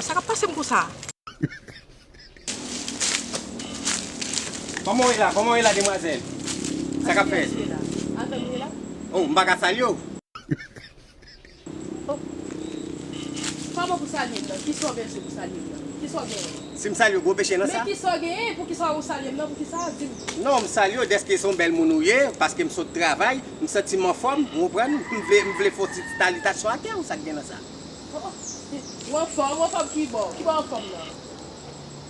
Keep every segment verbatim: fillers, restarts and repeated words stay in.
Sa k ap pase m konsa? Kòman w ye la? Kòman w ye la, demwazèl? Sa k ap fèt? Avè m ye la. Oh, m pa ka salye w. Oh. Kòman pou salye m nan? Kisa w bezwen pou salye m nan? Kisa w genyen? Si m salye w, gwo peche nan sa? Men kisa w genyen? Poukisa w salye m nan? Poukisa? Di m. Non, m salye w dèske se yon bèl moun ou ye, paske m sot travay, m santi m anfòm, ou konprann? M vle, m vle fè yon ti salitasyon atè w, sa k gen nan sa? Oh, oh. Ou anfòm? Ou anfòm ki bò? Ki bò anfòm nan?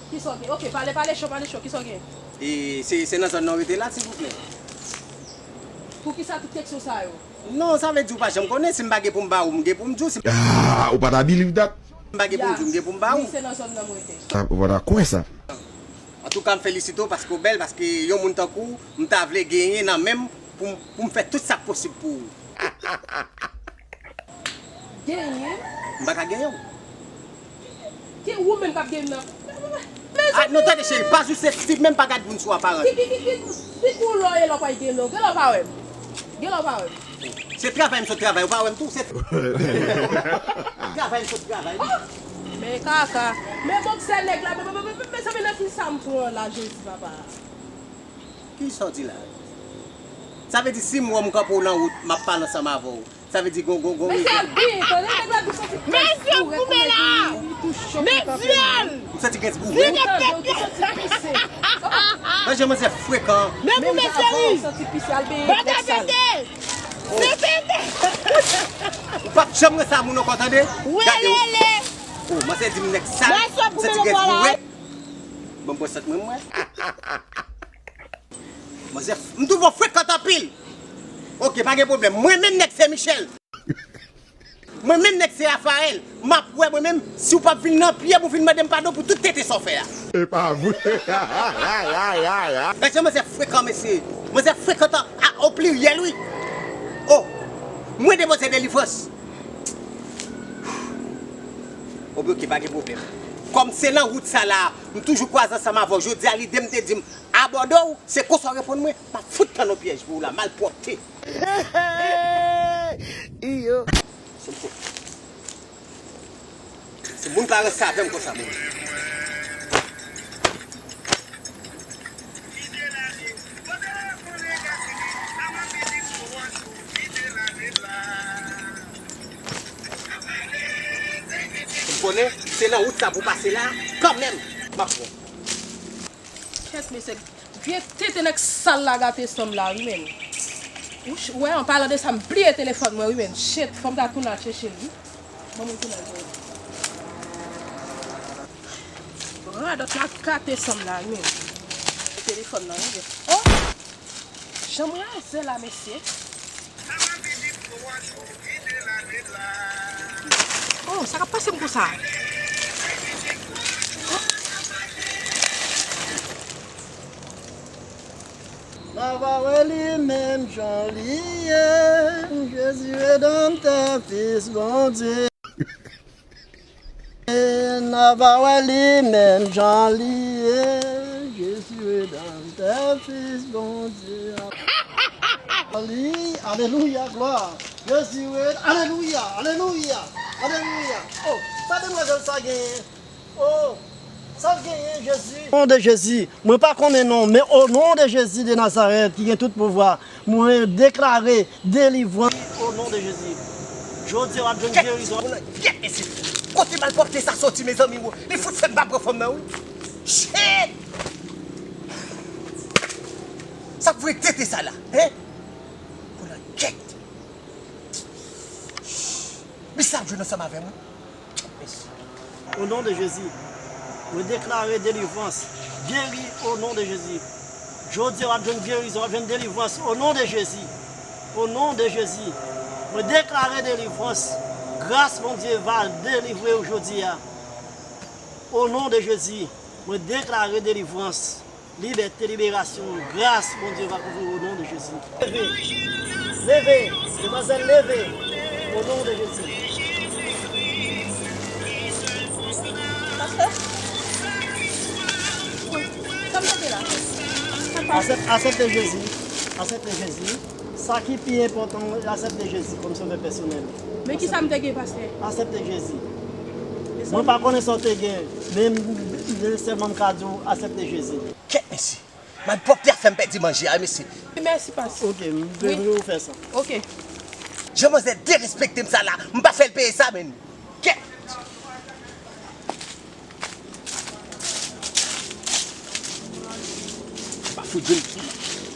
Kisa w gen? Ok, pale, pale cho, pale cho. Kisa w gen? E se, se nan zòn nan w rete la, silvouplè? Poukisa tout keksyon sa yo? Non, sa vle di ou pa janm konnen, si m pa gen pou m ba ou, m gen pou m di w, si Ah, ou pa ta believe that? m pa gen pou m di w, m gen pou m ba Wi, ou. Se nan zòn nan m rete. Sa, ou pa ta kwè sa. Antouka, m felisite w paske w bèl, paske yon moun tankou w, m ta vle genyen nan men m pou m, pou m fè tout sa k posib pou ou. Genyen? M pa ka genyen w. Ki ou menm k ap genyen nan? Ah, non, tande cheri, pa jouse stil, menm pa gad moun sou aparans. Ki, ki, ki, ki, ki kou lò e lò pa genyen non? Gen lò pa wè m. Gen lò pa wè m. Se travay m sot travay, ou pa wè m tou, se travay m sot travay. Men kaka. Men boksè nèg la, men, men, men, men, mezanmi, nan ki sa m pran la, Jezi papa? Kisa w di la? Sa vle di si m wè w m kanpe w nan wout, m ap pale ansanm avè w. Sa vle di gon, gon, gon Men se rezon. Byen, tande nèg la di w santi pès tou, rekonèt li, li tou chòk li kanpe. M santi grens boure. Li tande w tou santi pise. Manje manzè frekan. Menm avan w santi pise, al benyen tèt sal. Ou p ap janm wè sa moun ankò, tande? Gade w. Oh, manzè di m nèg sal, m santi grens boure. Ban m pran sant mwen, mwen. Manzè, m twouve w frekan anpil. Ok, pa gen pwoblèm. Mwen menm nèg Sen Michèl. Mwen menm nèg Sen Rafaèl. M ap wè mwen menm, si w p ap vin nan pye m, ou vin mande m padon pou tout tenten sa w fè a. E pa vre. Gade jan manzè frekan, mesye. Manzè frekan an, a, o pliryèl, wi. Oh, mwen demwazèl Delivrans. Oh, ok, pa gen pwoblèm. Kòm se nan wout sa la, m toujou kwaze ansanm avè w. Jodi a, lide m te di m, abòde w, se konsa w reponn mwen, m ap fout tann yon pyèj pou ou la, malpwòpte. Iyo. Se m fout. Se moun pa ranse avè m konsa, moun. M konnen, se nan wout sa pou pase la, kanmenm, m ap pran. Kèt, mesye, vye tenten nèg sal la gate san m la, wi, menn. Ou ch-, wè, an palan de sa, m bliye telefòn mwen, wi, menn. Shit, fò m ta tounen al chèche l, wi. Ban mwen tounen al jwenn. Radòt la gate san m la, wi, menn. Telefòn nan, wi, menn. Oh! Jan m raze la, mesye. Oh, sa k ap pase m konsa? N a va wè li menm jan li ye, Jezi Redanmtè, Fis Bondye. N a va wè li menm jan li ye, Jezi Redanmtè, Fis Bondye. Li, alelouya, glwa. Jezi, alelouya, alelouya, alelouya. Oh, sa demwazèl sa genyen? Oh, sa l genyen, Jezi? O non de Jezi, mwen pa konnen non, men o non de Jezi de Nazarèt ki gen tout pouvwa, mwen deklare delivrans. O non de Jezi. Jodi a w ap jwenn gerizon. Moun nan, kèt, mesye. Kote malpwòpte sa soti, mezanmi, wo? Li fout fè m pa pran fanm nan, wi. Shit! Sa vre tete sa la, hein? Moun nan, kèt. Misye ap jwenn ansanm avè mwen. O non de Jezi, mwen deklare delivrans. Geri o non de Jezi. Jodi a w ap jwenn gerizon, w ap jwenn delivrans o non de Jezi. O non de Jezi, mwen deklare delivrans. Gras Bondye va delivre w jodi a. O non de Jezi, mwen deklare delivrans. Libète, liberasyon, gras Bondye va kouvri w o non de Jezi. Leve, leve, demwazèl, leve, o non de Jezi. Pastè? Sa m tande la? Sa k pase? Asèp-, asèpte Jezi. Asèpte Jezi. Sa ki pi enpòtan, asèpte Jezi kòm sovè pèsonèl. Men ki sa m te gen, pastè? Asèpte Jezi. Men Mwen pa konnen sa w te gen, men, men sèlman m ka di w aksepte Jezi. Kèt mesye. Malpwòpte a fè m pèdi manje a mesye. Mèsi pas. Ok, m bezwen ou fè sa. Ok. Jan manzè derespekte m sa la, m pa fè l peye sa menm. Kèt. Pa fout jwenn.